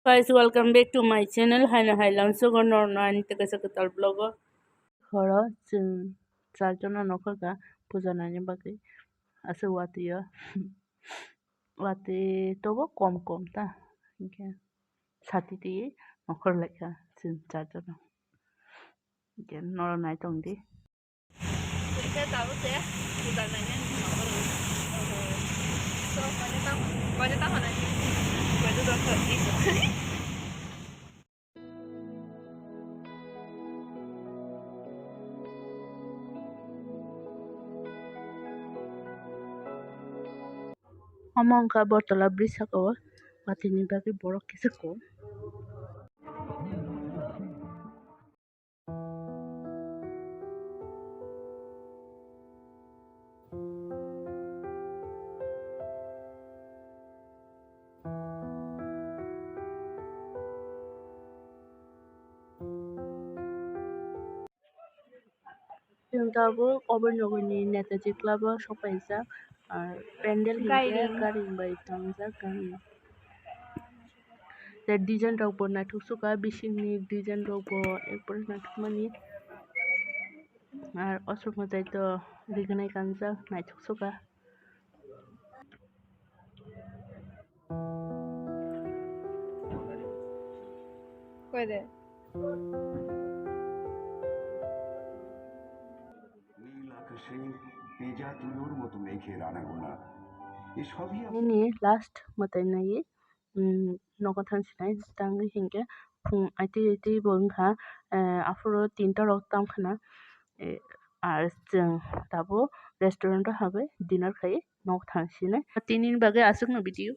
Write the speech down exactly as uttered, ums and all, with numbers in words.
Guys, welcome back to my channel. Haino hai lamsogo norno ani teka sa kwtal vlog o. Horo chwng charjon no nokha ka puja naina bagwi aswk watwi o. Watwi tobo kom kom ta, hinkhe sati twi nokhor laikha chwng charjon no. Hinkhe norok nai tongdi. Khe tabuk se puja naina nokhor o. So, koi ta, koi ta hwnwi, koi ta doktor. Omo wngkha Bortola bridge saka o watwi ni bagwi borok kisa kom. Chwng tabuk obo nugurni Netaji Club o sok paijak, ah, pandal hinkhe gairing bai tongjak gairing. Tei design rok bo naithok sukha, bisingni design rok bo ekbare naithok mani. Ar o sukha tai to rignai kanjak naithok sukha. Koi de. নীল আকাশে ভেজা তুলোর মতো মেঘের আনাগোনা। এসবই আমার Nini last mwtai naiwi, mm, nogo thang sinai tangwi hinkhe phung aitwi aitwi bo wngkha, eh, aphuru tinta rok tang khna, eh, ar chwng tabuk restaurant o habwi dinner khai nogo thang sinai. Tini bagwi aswkno video.